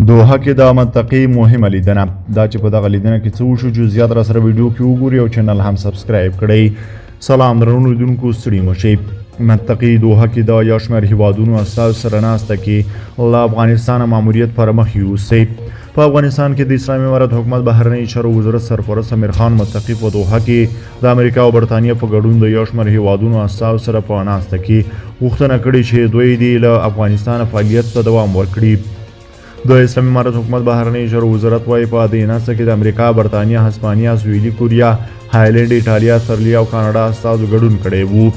دوحه کې د منطقي مهمه لیدنه دا چې په دغه لیدنه کې څه وشو، جزئیات را سره ویډیو کې وګورئ او چینل هم subscribe کړئ. سلام درنو لیدونکو، ستړي مه شئ. منطقي دوحه کې د یو شمېر هیوادونو استازو سره ناسته کې له افغانستانه ماموریت پر مخ یوسي. په افغانستان کې د اسلامي امارت حکومت بهرنیو چارو وزارت سرپرست امیر خان متقي په دوحه کې د امریکا او برتانیا په ګډون د یو شمېر هیوادونو استازو سره په ناسته کې غوښتنه کړې چې دوی دې له افغانستانه فعالیت ته دوام ورکړي. د اسلامي امارت حکومت بهرنیو چارو وزارت وایي، په دې ناسته کې د امریکا، برتانیا، هسپانیا، سویلي کوریا، هایلنډ، ایټالیا، استرالیا او کاناډا استازو ګډون کړی وو.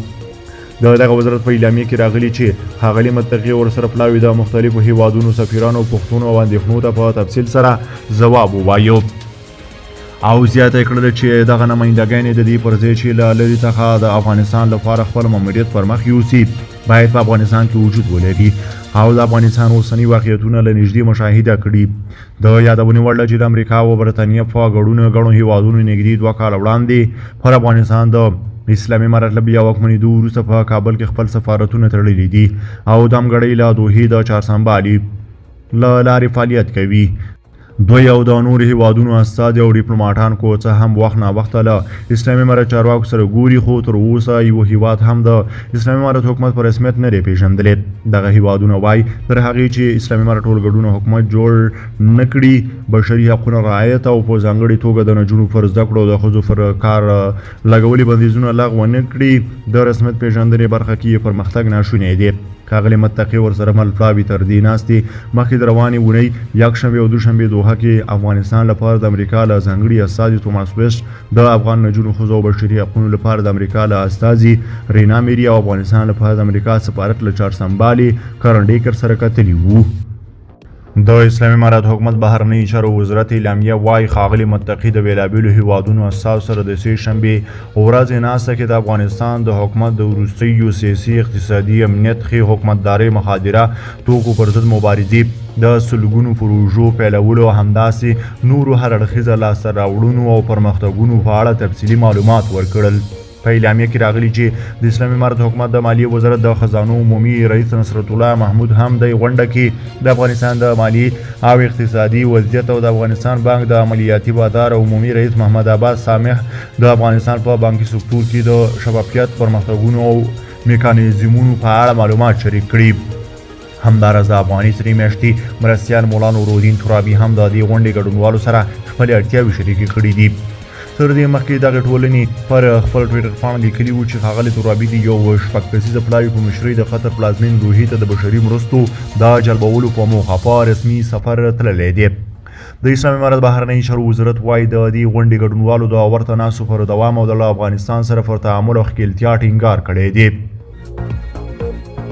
د دغه وزارت په اعلامیه کې راغلي چې ښاغلي متقي ورسره پلاوي د مختلفو هیوادونو سفیرانو پوښتنو او اندېښنو ته په تفصیل سره ځواب ووایو او زیاته یې کړله چې دغه نمایندګانې د دې پر ځای چې له لرې څخه د افغانستان لپاره خپل ماموریت پر مخ یوسي، باید په افغانستان کې وجود ولري او د افغانستان اوسني واقعیتونه له نږدې مشاهده کړي. د یادونې وړ ده چې د امریکا او برتانیا په ګډون ګڼو هیوادونو نږدې 2 کاله وړاندې پر افغانستان د اسلامي امارت له بیا واکمنېدو وروسته په کابل کې خپل سفارتونه تړلي دي او دمګړۍ له دوحې د چارسمبالي له لارې فعالیت کوي. دوی او د نورو هیوادونو استازي او ډیپلوماټان که څه هم وخت ناوخته له اسلامي امارت چارواکو سره ګوري، خو تر اوسه یو هیواد هم د اسلامي امارت حکومت په رسمیت نه دی پېژندلی. دغه هیوادونه وایي تر هغې چې اسلامي امارت ټولګډونه حکومت جوړ نه کړي، بشري حقونه رعایت او په ځانګړې توګه د نجونو پر زده کړو او د ښځو پر کار لګولي بندیزونه لغوه نه کړي، د رسمیت پېژندنې برخه کې یې پرمختګ ناشونی دی. ښاغلي متقي ورسره مل پلاوي تر دې ناستې مخکې د روانې اونۍ یکشنبې او دوشنبې دوحه کې افغانستان لپاره د امریکا له ځانګړي استازي توماس ویسټ، د افغان نجونو، ښځو او بشري حقونو لپاره د امریکا له استازي رینا میري او افغانستان لپاره د امریکا سفارت له چارسمبالي کرن ډیکر سره کتلي وو. د اسلامي امارت حکومت بهرنیو چارو وزارت اعلامیه وايي، ښاغلي متقي د بېلابېلو هیوادونو استازو سره د سې شنبې ورځې ناسته کې د افغانستان د حکومت د وروستیو سیاسي، اقتصادي، امنیت، ښې حکومتدارۍ، مخدره توکو پر ضد مبارزې، د سلګونو پروژو پیلولو او همداسې نورو هر اړخیزه لاسته راوړنو او پرمختګونو په اړه تفصیلي معلومات ورکړل. په اعلامیه کې راغلي چې د اسلامي امارت حکومت د مالیې وزارت د خزانو عمومي رئیس نصرت الله محمود هم د غونډه کې د افغانستان د مالي او اقتصادي وضعیت او د افغانستان بانک د عملیاتي بازار عمومي رئیس محمد عباس سامح د افغانستان په بانکي سکتور کې د شفافیت، پرمختګونو او میکانیزمونو په اړه معلومات شریک کړي. همداراز د افغاني سرې میاشتې مرستیال مولا نورالدین ترابي هم د دې غونډې ګډونوالو سره خپلې اړتیاوې شریکې کړې دي. تر دې مخکې دغې ټولنې پر خپل ټویټر پاڼه لیکلي وو چې ښاغلی ترابي د یو 6 کسیزه پلاوي په مشرۍ د قطر پلازمېنې دوحې ته د بشري مرستو د جلبولو په موخه په رسمي سفر تللی دی. د اسلامي امارت بهرنیو چارو وزارت وایي، د دې غونډې ګډونوالو د ورته ناستو پر دوام او له افغانستان سره پر تعامل او ښکېلتیا ټینګار کړی دی.